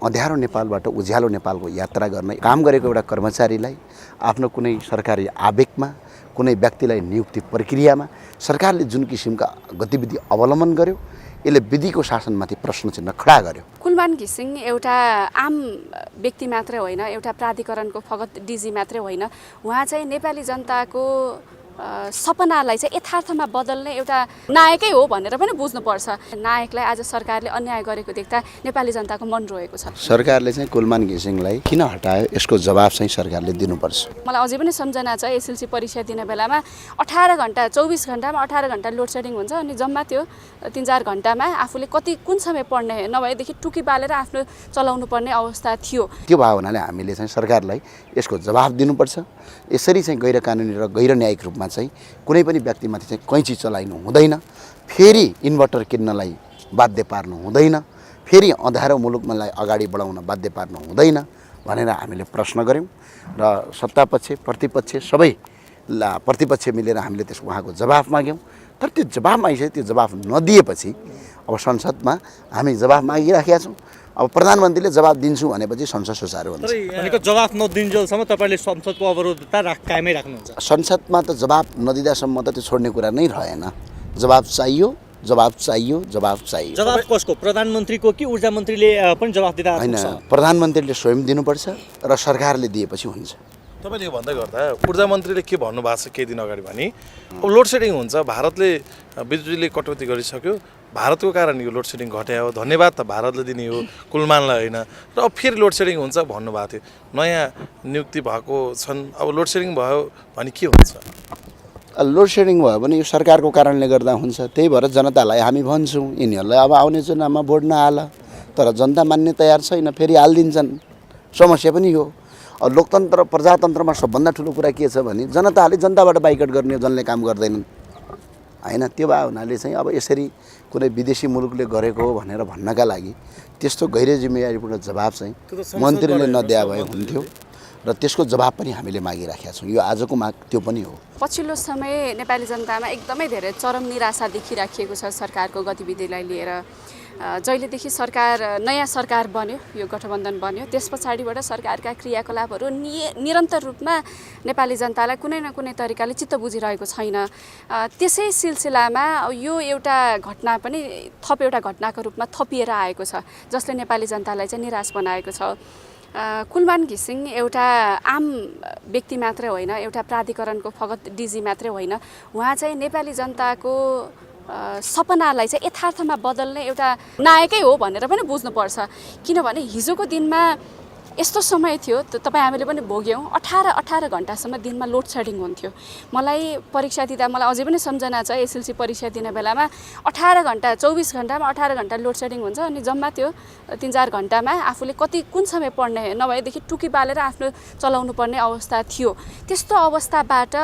अँध्यारो नेपालबाट उज्यालो नेपालको यात्रा गर्न काम गरेको एउटा कर्मचारीलाई आफ्नो कुनै सरकारी आवेगमा कुनै व्यक्तिलाई नियुक्ति प्रक्रियामा सरकारले जुन किसिमका गतिविधि अवलम्बन गर्यो यसले विधिको शासनमाथि प्रश्न चिन्ह खडा गर्यो। कुलमान घिसिङ एउटा आम व्यक्ति मात्रै होइन, एउटा प्राधिकरणको फगत डिजी मात्रै होइन, उहाँ चाहिँ नेपाली जनताको सपनालाई चाहिँ यथार्थमा बदल्ने एउटा नायकै हो भनेर पनि बुझ्नुपर्छ। नायकलाई आज सरकारले अन्याय गरेको देख्दा नेपाली जनताको मन रोएको छ। सरकारले चाहिँ कुलमान घिसिङलाई किन हटायो यसको जवाब चाहिँ सरकारले दिनुपर्छ। मलाई अझै पनि सम्झना छ एसएलसी परीक्षा दिने बेलामा 18 घण्टा 24 घण्टामा 18 घण्टा लोड सेडिङ हुन्छ अनि जम्मा त्यो 3-4 घण्टामा आफूले कति कुन समय पढ्ने नभएदेखि टुकी बालेर आफ्नो चलाउनु पर्ने अवस्था थियो। त्यो भयो हुनाले हामीले चाहिँ सरकारलाई यसको जवाब दिनुपर्छ। यसरी चाहिँ गैर कानुनी र गैर न्यायिक रूपमा चाहिँ कुनै पनि व्यक्तिमाथि चाहिँ कैँची चलाइनु हुँदैन, फेरि इन्भर्टर किन्नलाई बाध्य पार्नु हुँदैन, फेरि अँध्यारो मुलुकलाई अगाडि बढाउन बाध्य पार्नु हुँदैन भनेर हामीले प्रश्न गऱ्यौँ र सत्तापक्ष प्रतिपक्ष सबै प्रतिपक्ष मिलेर हामीले त्यसको उहाँको जवाफ माग्यौँ। तर त्यो जवाफ मागिसके त्यो जवाफ नदिएपछि अब संसदमा हामी जवाफ मागिराखेका छौँ। अब प्रधानमन्त्रीले जवाब दिन्छु भनेपछि संसद सुचारू हुन्छ। भनेको जवाफ नदिन्जेलसम्म तपाईँले संसदको अवरोधता कायमै राख्नुहुन्छ? संसदमा त जवाब नदिँदासम्म त त्यो छोड्ने कुरा नै रहेन। जवाब चाहियो, जवाब चाहियो, जवाब चाहियो। जवाब कसको? प्रधानमन्त्रीको कि ऊर्जा मन्त्रीले पनि जवाफ दिँदा होइन, प्रधानमन्त्रीले स्वयं दिनुपर्छ र सरकारले दिएपछि हुन्छ। तपाईँले यो भन्दै गर्दा ऊर्जा मन्त्रीले के भन्नुभएको छ केही दिन अगाडि भने अब लोड सेडिङ हुन्छ, भारतले बिजुलीले कटौती गरिसक्यो, भारतको कारण यो लोड सेडिङ घट्या हो, धन्यवाद त भारतले दिने हो कुलमानलाई होइन, र अब फेरि लोड सेडिङ हुन्छ भन्नुभएको थियो। नयाँ नियुक्ति भएको छन्, अब लोड सेडिङ भयो भने के हुन्छ? लोड सेडिङ भयो भने यो सरकारको कारणले गर्दा हुन्छ। त्यही भएर जनतालाई हामी भन्छौँ यिनीहरूलाई अब आउने चुनावमा भोट नहाल, तर जनता मान्ने तयार छैन, फेरि हालिदिन्छन्। समस्या पनि हो। लोकतन्त्र प्रजातन्त्रमा सबभन्दा ठुलो कुरा के छ भने जनताले जनताबाट बाइकट गर्ने, जनले काम गर्दैनन् होइन। त्यो भए हुनाले चाहिँ अब यसरी कुनै विदेशी मुलुकले गरेको हो भनेर भन्नका लागि त्यस्तो गैर जिम्मेवारीपूर्ण जवाब चाहिँ मन्त्रीले नदिए भए हुन्थ्यो र त्यसको जवाब पनि हामीले मागिराखेका छौँ। यो आजको माग त्यो पनि हो। पछिल्लो समय नेपाली जनतामा एकदमै धेरै चरम निराशा देखिराखिएको छ सरकारको गतिविधिलाई लिएर। जहिलेदेखि नयाँ सरकार बन्यो, यो गठबन्धन बन्यो, त्यस पछाडिबाट सरकारका क्रियाकलापहरू निरन्तर रूपमा नेपाली जनतालाई कुनै न कुनै तरिकाले चित्त बुझिरहेको छैन। त्यसै सिलसिलामा यो एउटा घटना पनि एउटा घटनाको रूपमा थपिएर आएको छ जसले नेपाली जनतालाई चाहिँ निराश बनाएको छ। कुलमान घिसिङ एउटा आम व्यक्ति मात्रै होइन, एउटा प्राधिकरणको फगत डिजी मात्रै होइन, उहाँ चाहिँ नेपाली जनताको सपनालाई चाहिँ यथार्थमा बदल्ने एउटा नायकै हो भनेर पनि बुझ्नुपर्छ। किनभने हिजोको दिनमा यस्तो समय थियो, तपाईँ हामीले पनि भोग्यौँ, 18 घण्टासम्म दिनमा लोड सेडिङ हुन्थ्यो। मलाई परीक्षा दिँदा मलाई अझै पनि सम्झना छ एसएलसी परीक्षा दिने बेलामा 18 घण्टा 24 घण्टामा 18 घण्टा लोड सेडिङ हुन्छ अनि जम्मा त्यो 3-4 घण्टामा आफूले कुन समय पढ्ने नभएदेखि टुकी बालेर आफ्नो चलाउनु पर्ने अवस्था थियो। त्यस्तो अवस्थाबाट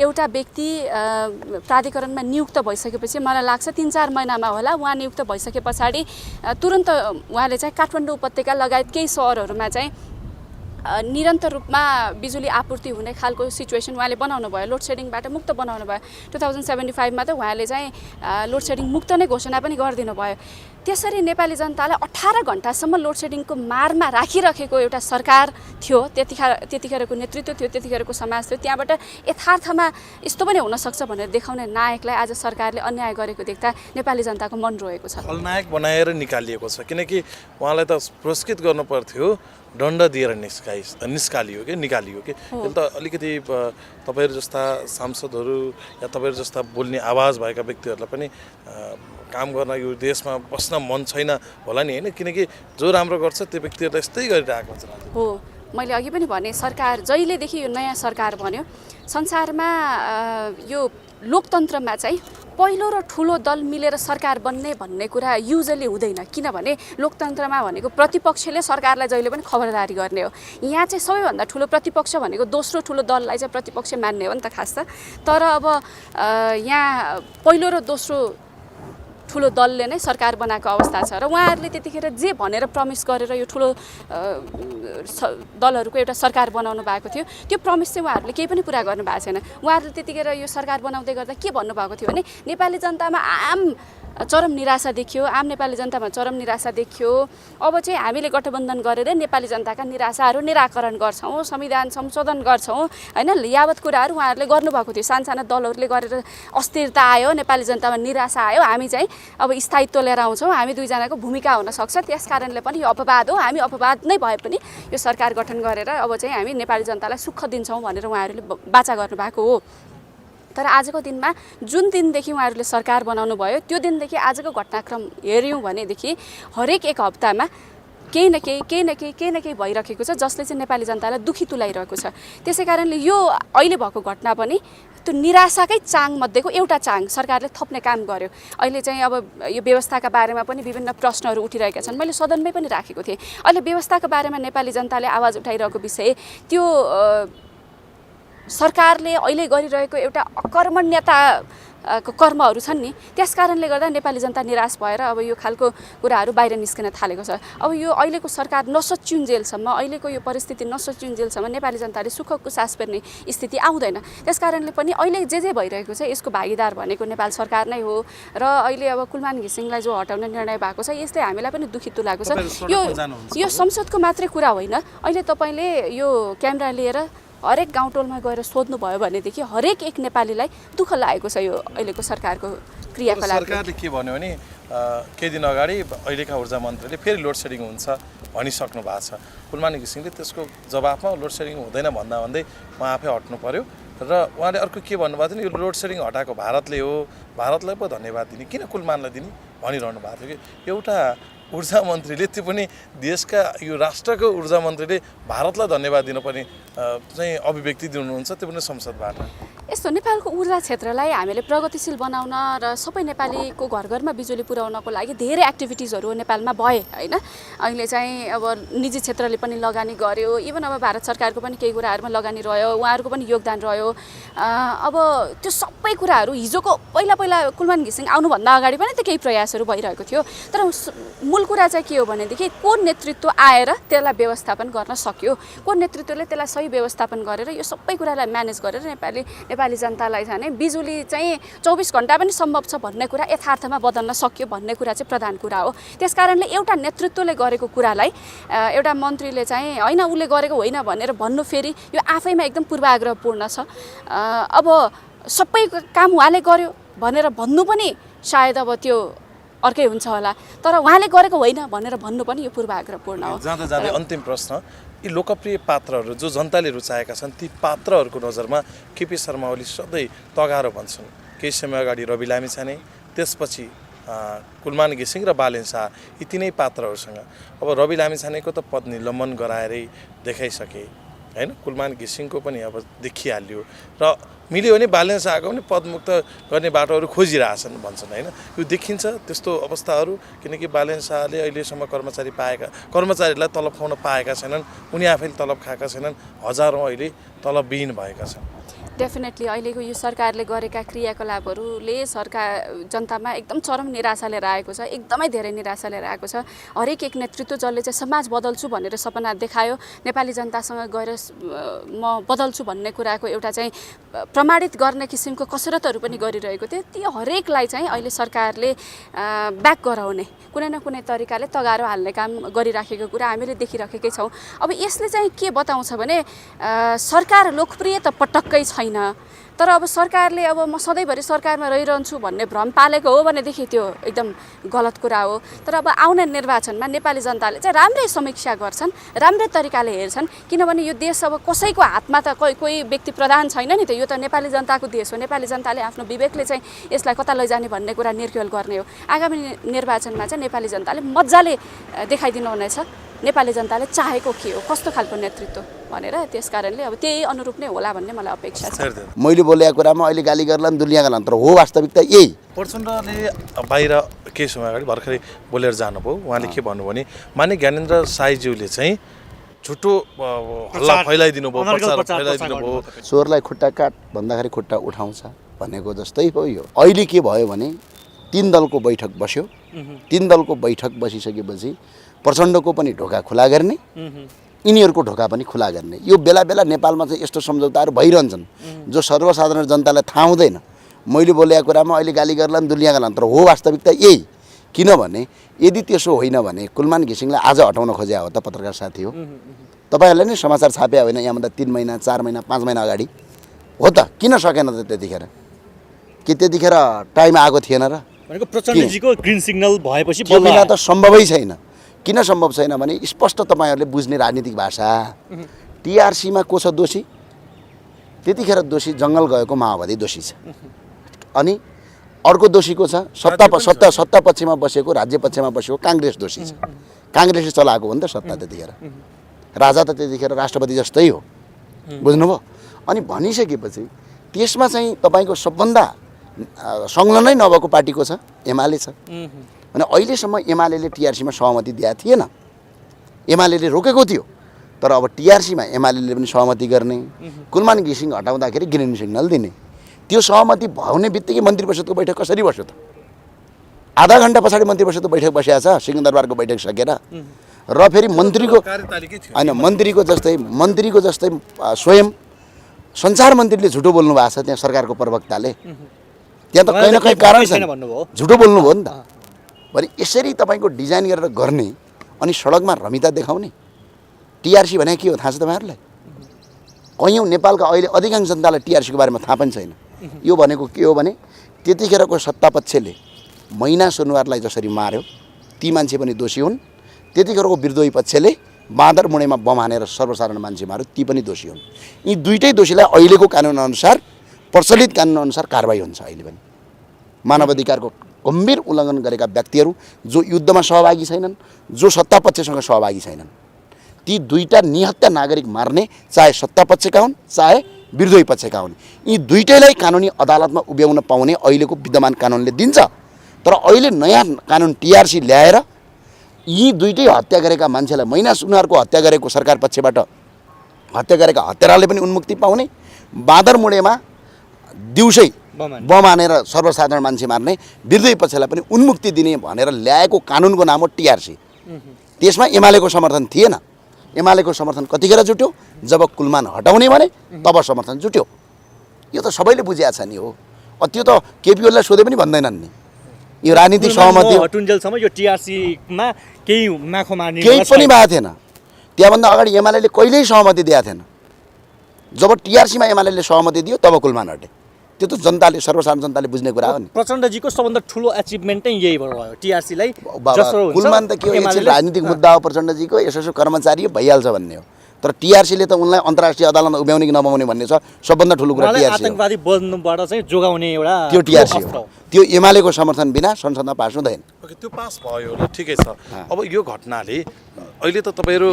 एउटा व्यक्ति प्राधिकरणमा नियुक्त भइसकेपछि मलाई लाग्छ 3-4 महिनामा होला उहाँ नियुक्त भइसके पछाडि तुरन्त उहाँले चाहिँ काठमाडौँ उपत्यका लगायत केही सहरहरूमा चाहिँ निरन्तर रूपमा बिजुली आपूर्ति हुने खालको सिचुएसन उहाँले बनाउनु भयो, लोड सेडिङबाट मुक्त बनाउनु भयो। 2075 मा त उहाँले चाहिँ लोड सेडिङ मुक्त नै घोषणा पनि गरिदिनु भयो। त्यसरी नेपाली जनतालाई 18 घण्टासम्म लोड सेडिङको मारमा राखिरहेको एउटा सरकार थियो, त्यतिखेरको नेतृत्व थियो, त्यतिखेरको समाज थियो। त्यहाँबाट यथार्थमा यस्तो पनि हुनसक्छ भनेर देखाउने नायकलाई आज सरकारले अन्याय गरेको देख्दा नेपाली जनताको मन रोएको छ। खलनायक बनाएर निकालिएको छ, किनकि उहाँलाई त पुरस्कृत गर्नु पर्थ्यो, दण्ड दिएर निकालियो कि यसले त अलिकति तपाईँहरू जस्ता सांसदहरू या तपाईँहरू जस्ता बोल्ने आवाज भएका व्यक्तिहरूलाई पनि काम गर्न यो देशमा बस्न मन छैन होला नि, होइन? किनकि जो राम्रो गर्छ त्यो व्यक्तिहरू यस्तै गरिरहेको हुन्छ हो। मैले अघि पनि भने सरकार जहिलेदेखि यो नयाँ सरकार बन्यो संसारमा यो लोकतन्त्रमा चाहिँ पहिलो र ठुलो दल मिलेर सरकार बन्ने भन्ने कुरा युजली हुँदैन। किनभने लोकतन्त्रमा भनेको प्रतिपक्षले सरकारलाई जहिले पनि खबरदारी गर्ने हो। यहाँ चाहिँ सबैभन्दा ठुलो प्रतिपक्ष भनेको दोस्रो ठुलो दललाई चाहिँ प्रतिपक्ष मान्ने हो नि त खास त। तर अब यहाँ पहिलो र दोस्रो ठुलो दलले नै सरकार बनाएको अवस्था छ र उहाँहरूले त्यतिखेर जे भनेर प्रमिस गरेर यो ठुलो दलहरूको एउटा सरकार बनाउनु भएको थियो, त्यो प्रमिस चाहिँ उहाँहरूले केही पनि पुरा गर्नु भएको छैन। उहाँहरूले त्यतिखेर यो सरकार बनाउँदै गर्दा के भन्नुभएको थियो भने नेपाली जनतामा आम चरम निराशा देखियो, आम नेपाली जनतामा चरम निराशा देखियो। अब चाहिँ हामीले गठबन्धन गरेर नेपाली जनताका निराशाहरू निराकरण गर्छौँ, संविधान संशोधन गर्छौँ हैन। यावत कुराहरू उहाँहरूले गर्नुभएको थियो, सानसाना दलहरूले गरेर अस्थिरता आयो, नेपाली जनतामा निराशा आयो। हामी चाहिँ अब स्थायित्व लिएर आउँछौँ, हामी दुईजनाको भूमिका हुनसक्छ, त्यस कारणले पनि यो अपवाद हो। हामी अपवाद नै भए पनि यो सरकार गठन गरेर अब चाहिँ हामी नेपाली जनतालाई सुख दिन्छौँ भनेर उहाँहरूले बाचा गर्नुभएको हो। तर आजको दिनमा जुन दिनदेखि उहाँहरूले सरकार बनाउनु भयो त्यो दिनदेखि आजको घटनाक्रम हेऱ्यौँ भनेदेखि हरेक एक हप्तामा केही न केही भइरहेको छ, जसले चाहिँ नेपाली जनतालाई दुखी तुल्याइरहेको छ। त्यसै कारणले यो अहिले भएको घटना पनि त्यो निराशाकै चाङ मध्येको एउटा चाङ सरकारले थप्ने काम गर्यो। अहिले चाहिँ अब यो व्यवस्थाका बारेमा पनि विभिन्न प्रश्नहरू उठिरहेका छन्। मैले सदनमै पनि राखेको थिएँ। अहिले व्यवस्थाका बारेमा नेपाली जनताले आवाज उठाइरहेको विषय त्यो सरकारले अहिले गरिरहेको एउटा अकर्मण्यता कर्महरू छन् नि, त्यस कारणले गर्दा नेपाली जनता निराश भएर अब यो खालको कुराहरू बाहिर निस्किन थालेको छ। अब यो अहिलेको सरकार नसचिउन्जेलसम्म, अहिलेको यो परिस्थिति नसचिउन्जेलसम्म नेपाली जनताले सुखको सास फेर्ने स्थिति आउँदैन। त्यस कारणले पनि अहिले जे भइरहेको छ यसको भागीदार भनेको नेपाल सरकार नै हो। र अहिले अब कुलमान घिसिङलाई जो हटाउने निर्णय भएको छ यसले हामीलाई पनि दुखी तुल्याएको छ। यो संसदको मात्रै कुरा होइन। अहिले तपाईँले यो क्यामेरा लिएर हरेक गाउँटोलमा गएर सोध्नुभयो भनेदेखि हरेक एक नेपालीलाई दुःख लागेको छ यो अहिलेको सरकारको क्रियाकलाप। सरकारले के भन्यो भने केही दिन अगाडि अहिलेका ऊर्जा मन्त्रीले फेरि लोड सेडिङ हुन्छ भनिसक्नु भएको छ। कुलमान घिसिङले त्यसको जवाफमा लोड सेडिङ हुँदैन भन्दै उहाँ आफै हट्नु पर्यो। र उहाँले अर्को के भन्नुभएको थियो, यो लोड सेडिङ हटाएको भारतले हो, भारतलाई पो धन्यवाद दिने, किन कुलमानलाई दिने भनिरहनु भएको थियो कि एउटा ऊर्जा मन्त्रीले, त्यो पनि देशका यो राष्ट्रको ऊर्जा मन्त्रीले भारतलाई धन्यवाद दिनुपर्ने चाहिँ अभिव्यक्ति दिनुहुन्छ, त्यो पनि संसदबाट। यस्तो नेपालको ऊर्जा क्षेत्रलाई हामीले प्रगतिशील बनाउन र सबै नेपालीको घर घरमा बिजुली पुर्याउनको लागि धेरै एक्टिभिटिजहरू नेपालमा भए हैन। अहिले चाहिँ अब निजी क्षेत्रले पनि लगानी गर्यो, इभन अब भारत सरकारको पनि केही कुराहरूमा लगानी रह्यो, उहाँहरूको पनि योगदान रह्यो। अब त्यो सबै कुराहरू हिजोको पहिला कुलमान घिसिङ आउनुभन्दा अगाडि पनि त केही प्रयासहरू भइरहेको थियो। तर मूल कुरा चाहिँ के हो भनेदेखि को नेतृत्व आएर त्यसलाई व्यवस्थापन गर्न सक्यो, को नेतृत्वले त्यसलाई सही व्यवस्थापन गरेर यो सबै कुरालाई म्यानेज गरेर नेपाली जनतालाई चाहिँ बिजुली चाहिँ 24 घण्टा पनि सम्भव छ भन्ने कुरा यथार्थमा बदल्न सक्यो भन्ने कुरा चाहिँ प्रधान कुरा हो। त्यस कारणले एउटा नेतृत्वले गरेको कुरालाई एउटा मन्त्रीले चाहिँ होइन उसले गरेको होइन भनेर भन्नु फेरि यो आफैमा एकदम पूर्वाग्रहपूर्ण छ। अब सबै काम उहाँले गर्यो भनेर भन्नु पनि सायद अब त्यो अर्कै हुन्छ होला, तर उहाँले गरेको होइन भनेर भन्नु पनि यो पूर्वाग्रहपूर्ण हो। जाँदा अन्तिम प्रश्न, यी लोकप्रिय पात्रहरू जो जनताले रुचाएका छन् ती पात्रहरूको नजरमा केपी शर्मा ओली सधैँ तगारो भन्छन्। केही समय अगाडि रवि लामिछाने, त्यसपछि कुलमान घिसिङ र बालेन शाह, यी तिनै पात्रहरूसँग अब रवि लामिछानेको त पद निलम्बन गराएरै देखाइसके हैन, कुलमान घिसिङको पनि अब देखिहाल्यो र मिल्यो भने बालेन शाहको पनि पदमुक्त गर्ने बाटोहरू खोजिरहेछन् भन्छन् हैन। यो देखिन्छ त्यस्तो अवस्थाहरू, किनकि बालेन शाहले अहिलेसम्म कर्मचारीलाई तलब खुवाउन पाएका छैनन्, उनी आफैले तलब खाएका छैनन्, हजारौँ अहिले तलबविहीन भएका छन्। डेफिनेटली अहिलेको यो सरकारले गरेका क्रियाकलापहरूले जनतामा एकदम चरम निराशा लिएर आएको छ, एकदमै धेरै निराशा लिएर आएको छ। हरेक एक नेतृत्व जसले चाहिँ समाज बदल्छु भनेर सपना देखायो, नेपाली जनतासँग गएर म बदल्छु भन्ने कुराको एउटा चाहिँ प्रमाणित गर्ने किसिमको कसरतहरू पनि गरिरहेको थियो। ती हरेकलाई चाहिँ अहिले सरकारले ब्याक गराउने कुनै न कुनै तरिकाले तगारो हाल्ने काम गरिराखेको कुरा हामीले देखिराखेकै छौँ। अब यसले चाहिँ के बताउँछ भने सरकार लोकप्रिय त पटक्कै छैन, तर अब सरकारले अब म सधैँभरि सरकारमा रहिरहन्छु भन्ने भ्रम पालेको हो भनेदेखि त्यो एकदम गलत कुरा हो। तर अब आउने निर्वाचनमा नेपाली जनताले चाहिँ राम्रै समीक्षा गर्छन्, राम्रै तरिकाले हेर्छन्, किनभने यो देश अब कसैको हातमा त कोही व्यक्ति प्रधान छैन नि त, यो त नेपाली जनताको देश हो। नेपाली जनताले आफ्नो विवेकले चाहिँ यसलाई कता लैजाने भन्ने कुरा निर्क्युल गर्ने हो। आगामी निर्वाचनमा चाहिँ नेपाली जनताले मजाले देखाइदिनु हुनेछ नेपाली जनताले चाहेको के हो, कस्तो खालको नेतृत्व भनेर। त्यस कारणले अब त्यही अनुरूप नै होला भन्ने मलाई अपेक्षा छ। मैले बोलेको कुरामा अहिले गाली गर्ला दुनियाँ गर्ला, तर हो वास्तविकता यही। प्रचण्डले बाहिर केही समय अगाडि भर्खरै बोलेर जानुभयो, उहाँले के भन्नुभयो भने माननीय ज्ञानेन्द्र साईज्यूले चाहिँ झुटो हल्ला फैलाइदिनु भयो, प्रचार फैलाइदिनु भयो, स्वरलाई खुट्टा काट भन्दाखेरि खुट्टा उठाउँछ भनेको जस्तै हो यो। अहिले के भयो भने 3 दलको बैठक बस्यो, 3 दलको बैठक बसिसकेपछि प्रचण्डको पनि ढोका खुला गर्ने, यिनीहरूको ढोका पनि खुला गर्ने। यो बेला बेला नेपालमा चाहिँ यस्तो सम्झौताहरू भइरहन्छन् जो सर्वसाधारण जनतालाई थाहा हुँदैन। मैले बोलेको कुरामा अहिले गाली गर्लान् दुनियाँ गर्लान्, तर हो वास्तविकता यही। किनभने यदि त्यसो होइन भने कुलमान घिसिङलाई आज हटाउन खोजे हो त पत्रकार साथी हो। तपाईँहरूले नै समाचार छापे होइन यहाँभन्दा 3 महिना 4 महिना 5 महिना अगाडि हो त, किन सकेन त त्यतिखेर? कि त्यतिखेर टाइम आएको थिएन र? भनेको प्रचण्डजीको ग्रिन सिग्नल भएपछि त्यो बिना त सम्भवै छैन। किन सम्भव छैन भने स्पष्ट तपाईँहरूले बुझ्ने राजनीतिक भाषा, टिआरसीमा को छ दोषी? त्यतिखेर दोषी जङ्गल गएको माओवादी दोषी छ। अनि अर्को दोषी को छ? सत्ता पक्षमा बसेको, राज्य पक्षमा बसेको काङ्ग्रेस दोषी छ। काङ्ग्रेसले चलाएको हो नि त सत्ता त्यतिखेर। राजा त त्यतिखेर राष्ट्रपति जस्तै हो, बुझ्नुभयो? अनि भनिसकेपछि त्यसमा चाहिँ तपाईँको सबभन्दा संलग्नै नभएको पार्टी को छ? एमाले छ। अनि अहिलेसम्म एमाले टिआरसीमा सहमति दिएको थिएन, एमाले रोकेको थियो। तर अब टिआरसीमा एमाले पनि सहमति गर्ने, कुलमान घिसिङ हटाउँदाखेरि ग्रिन सिग्नल दिने, त्यो सहमति हुने बित्तिकै मन्त्री परिषदको बैठक कसरी बस्यो त? आधा घन्टा पछाडि मन्त्री परिषदको बैठक बसिएको छ, सिंहदरबारको बैठक सकेर। र फेरि मन्त्रीको होइन, मन्त्रीको जस्तै स्वयं सञ्चार मन्त्रीले झुटो बोल्नु भएको छ त्यहाँ सरकारको प्रवक्ताले। त्यहाँ त कहीँ न कहीँ कारण छैन, झुटो बोल्नुभयो नि त। भने यसरी तपाईँको डिजाइन गरेर गर्ने अनि सडकमा रमिता देखाउने। टिआरसी भने के हो थाहा छ तपाईँहरूलाई? कैयौँ नेपालका अहिले अधिकांश जनतालाई टिआरसीको बारेमा थाहा पनि छैन। यो भनेको के हो भने त्यतिखेरको सत्तापक्षले मैना सुनवारलाई जसरी मार्यो ती मान्छे पनि दोषी हुन्, त्यतिखेरको विरोधी पक्षले बाँदर मुडेमा बम हानेर सर्वसाधारण मान्छे मार्यो ती पनि दोषी हुन्। यी दुईटै दोषीलाई अहिलेको कानुनअनुसार, प्रचलित कानुनअनुसार कारबाही हुन्छ। अहिले पनि मानवाधिकारको गम्भीर उल्लङ्घन गरेका व्यक्तिहरू जो युद्धमा सहभागी छैनन्, जो सत्तापक्षसँग सहभागी छैनन्, ती दुईटा निहत्या नागरिक मार्ने चाहे सत्तापक्षका हुन् चाहे विरोधी पक्षका हुन्, यी दुईटैलाई कानुनी अदालतमा उभ्याउन पाउने अहिलेको विद्यमान कानुनले दिन्छ। तर अहिले नयाँ कानुन टिआरसी ल्याएर यी दुईटै हत्या गरेका मान्छेलाई, मैना सुनवारको हत्या गरेको सरकार पक्षबाट हत्या गरेका हत्याराले पनि उन्मुक्ति पाउने, बाँदर मुडेमा दिउँसै बम हानेर सर्वसाधारण मान्छे मार्ने विरोधी पक्षलाई पनि उन्मुक्ति दिने भनेर ल्याएको कानुनको नाम हो टिआरसी। त्यसमा एमालेको समर्थन थिएन। एमालेको समर्थन कतिखेर जुट्यो? जब कुलमान हटाउने भने तब समर्थन जुट्यो। यो त सबैले बुझिया छ नि हो। त्यो त केपी ओलीलाई सोधे पनि भन्दैनन् नि। यो राजनीतिक सहमति हटुन्जेलसम्म यो टिआरसीमा केही माखो मार्ने केही पनि भएको थिएन। त्यहाँभन्दा अगाडि एमाले कहिल्यै सहमति दिएको थिएन। जब टिआरसीमा एमाले सहमति दियो तब कुलमान हटे। त्यो त जनताले, सर्वसाधारण जनताले बुझ्ने कुरा हो नि। प्रचण्डजीको सबभन्दा ठुलो अचिभमेन्ट नै यही भयो, टिआरसीलाई कुलमान त के हो, राजनीतिक मुद्दा हो प्रचण्डजीको, यसो कर्मचारी भइहाल्छ भन्ने हो। तर टिआरसीले त उनलाई अन्तर्राष्ट्रिय अदालतमा उभ्याउने कि नपाउने भन्ने छ। सबभन्दा ठुलो कुरा टिआरसी हो। आतंकवादी बन्नुबाट चाहिँ जोगाउने एउटा त्यो टिआरसी हो। त्यो एमालेको समर्थन बिना संसदमा पास हुँदैन। ओके, त्यो पास भयो ल, ठिकै छ। अब यो घटनाले अहिले त तपाईँहरू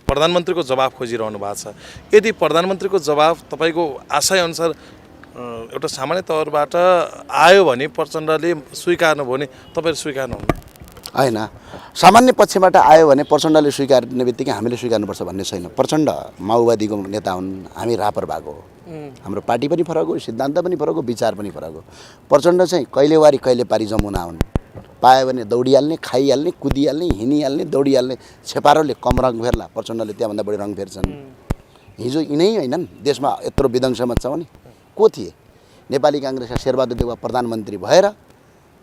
प्रधानमन्त्रीको जवाफ खोजिरहनु भएको छ। यदि प्रधानमन्त्रीको जवाफ तपाईँको आशयअनुसार एउटा सामान्य तौरबाट आयो भने प्रचण्डले स्वीकार्नु भयो भने तपाईँहरू स्वीकार्नुहुन्न? होइन, सामान्य पक्षबाट आयो भने प्रचण्डले स्वीकार्ने बित्तिकै हामीले स्वीकार्नुपर्छ भन्ने छैन। प्रचण्ड माओवादीको नेता हुन्, हामी राप्रपाको हो। हाम्रो पार्टी पनि फरक हो, सिद्धान्त पनि फरक हो, विचार पनि फरक हो। प्रचण्ड चाहिँ कहिले वारी कहिले पारी जमुना हुन्। पायो भने दौडिहाल्ने, खाइहाल्ने, कुदिहाल्ने, हिँडिहाल्ने, दौडिहाल्ने। छेपारोले कम रङ फेर्ला, प्रचण्डले त्यहाँभन्दा बढी रङ फेर्छन्। हिजो यिनै होइनन् देशमा यत्रो विध्वंसमा छ भने को थिए? नेपाली काङ्ग्रेसका शेरबहादुर देउवा प्रधानमन्त्री भएर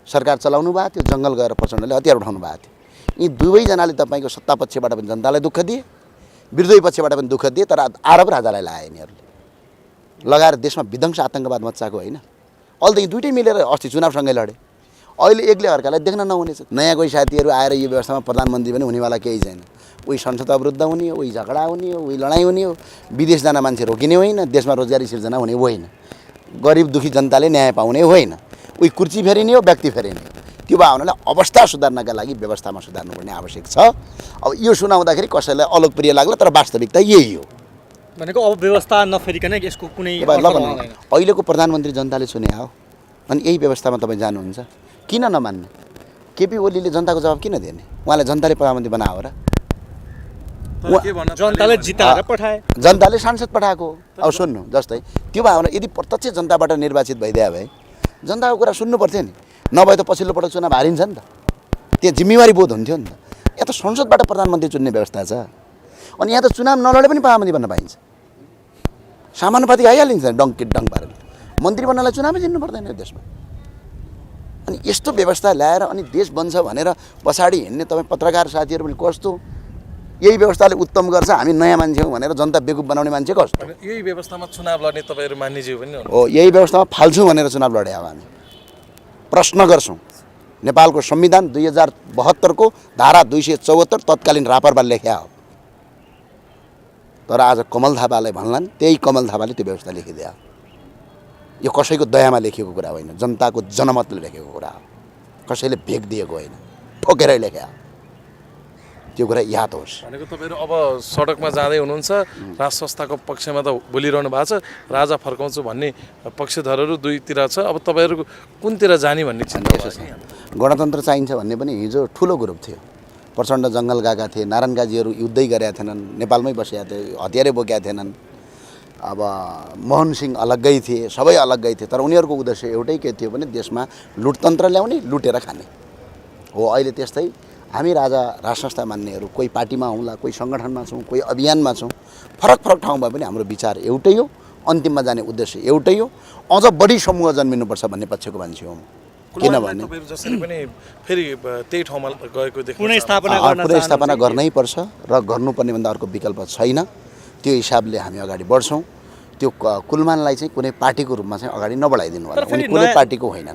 सरकार चलाउनु भएको थियो, जङ्गल गएर प्रचण्डले हतियार उठाउनु भएको थियो। यी दुवैजनाले तपाईँको सत्ता पक्षबाट पनि जनतालाई दुःख दिए, विरोधी पक्षबाट पनि दुःख दिए। तर आरोप राजालाई लगाए यिनीहरूले, लगाएर देशमा विध्वंस आतङ्कवाद मच्चाएको होइन। अहिले त दुइटै मिलेर अस्ति चुनावसँगै लडे। अहिले एकले अर्कालाई देख्न नहुनेछ। नयाँ कोही साथीहरू आएर यो व्यवस्थामा प्रधानमन्त्री पनि हुनेवाला केही छैन। उही संसद अवरुद्ध हुने हो, उही झगडा हुने हो, उही लडाइँ हुने हो। विदेश जान मान्छे रोकिने होइन, देशमा रोजगारी सिर्जना हुने होइन, गरिब दुखी जनताले न्याय पाउने होइन। उही कुर्ची फेरिने हो, व्यक्ति फेरिने हो। त्यो भावनालाई अवस्था सुधार्नका लागि व्यवस्थामा सुधार्नुपर्ने आवश्यक छ। अब यो सुनाउँदाखेरि कसैलाई अलोकप्रिय लाग्ला, तर वास्तविकता यही हो। भनेको अब व्यवस्था नफेरिकन यसको कुनै अहिलेको प्रधानमन्त्री जनताले चुने हो, अनि यही व्यवस्थामा तपाईँ जानुहुन्छ। किन नमान्ने? केपी ओलीले जनताको जवाब किन दिने? उहाँले जनताले प्रधानमन्त्री बनायो र? जनताले जिताएर पठाए, जनताले सांसद पठाएको। अब सुन्नु, जस्तै त्यो भावना यदि प्रत्यक्ष जनताबाट निर्वाचित भइदियो भए जनताको कुरा सुन्नु पर्थ्यो नि। नभए त पछिल्लो पटक चुनाव हारिन्छ नि त, त्यहाँ जिम्मेवारी बोध हुन्थ्यो नि त। यहाँ त संसदबाट प्रधानमन्त्री चुन्ने व्यवस्था छ। अनि यहाँ त चुनाव नलडे पनि प्रधानमन्त्री बन्न पाइन्छ। सामानुपाति आइहालिन्छ डङ्की डङ पारेर। मन्त्री बन्नलाई चुनावै जित्नु पर्दैन यो देशमा। अनि यस्तो व्यवस्था ल्याएर अनि देश बन्छ भनेर पछाडि हिँड्ने तपाईँ पत्रकार साथीहरू पनि कस्तो, यही व्यवस्थाले उत्तम गर्छ हामी नयाँ मान्छे हौँ भनेर जनता बेकुफ बनाउने मान्छे कस्तो अनि यही व्यवस्थामा चुनाव लड्ने तपाईँहरू मान्यज्यू पनि हुनुहुन्छ। हो। यही व्यवस्थामा फाल्छौँ भनेर चुनाव लडे अब हामी प्रश्न गर्छौँ। नेपालको संविधान 2072 को धारा 274 तत्कालीन रापरपाले लेख्या हो, तर आज कमल थापालाई भन्लान् त्यही कमल थापाले त्यो व्यवस्था लेखिदिया। यो कसैको दयामा लेखिएको कुरा होइन, जनताको जनमतले लेखेको कुरा हो, कसैले भेग दिएको होइन, ठोकेरै लेख्या। त्यो कुरा याद होस्। भनेको तपाईँहरू अब सडकमा जाँदै हुनुहुन्छ, राज संस्थाको पक्षमा त बोलिरहनु भएको छ, राजा फर्काउँछु भन्ने पक्षधरहरू दुईतिर छ, अब तपाईँहरू कुनतिर जाने भन्ने चिन्ता यसो छ, गणतन्त्र चाहिन्छ भन्ने पनि हिजो ठुलो ग्रुप थियो। प्रचण्ड जङ्गल गएका थिए, नारायण गाजीहरू युद्धै गरेका थिएनन्, नेपालमै बसेका थिए, हतियारै बोकेका थिएनन्। अब मोहन सिंह अलग्गै थिए, सबै अलग्गै थिए, तर उनीहरूको उद्देश्य एउटै के थियो भने देशमा लुटतन्त्र ल्याउने, लुटेर खाने हो। अहिले त्यस्तै हामी राजा राज संस्था मान्नेहरू कोही पार्टीमा हौँला, कोही सङ्गठनमा छौँ, कोही अभियानमा छौँ, फरक फरक ठाउँमा पनि हाम्रो विचार एउटै हो, अन्तिममा जाने उद्देश्य एउटै हो। अझ बढी समूह जन्मिनुपर्छ भन्ने पक्षको मान्छे हो। किनभने तपाईँहरू जसरी पनि फेरि त्यही ठाउँमा गएको देख्नु पुनर्स्थापना गर्नै पर्छ र गर्नुपर्ने भन्दा अर्को विकल्प छैन। त्यो हिसाबले हामी अगाडि बढ्छौँ। त्यो कुलमानलाई चाहिँ कुनै पार्टीको रूपमा चाहिँ अगाडि नबढाइदिनु होला, उनी कुनै पार्टीको होइन।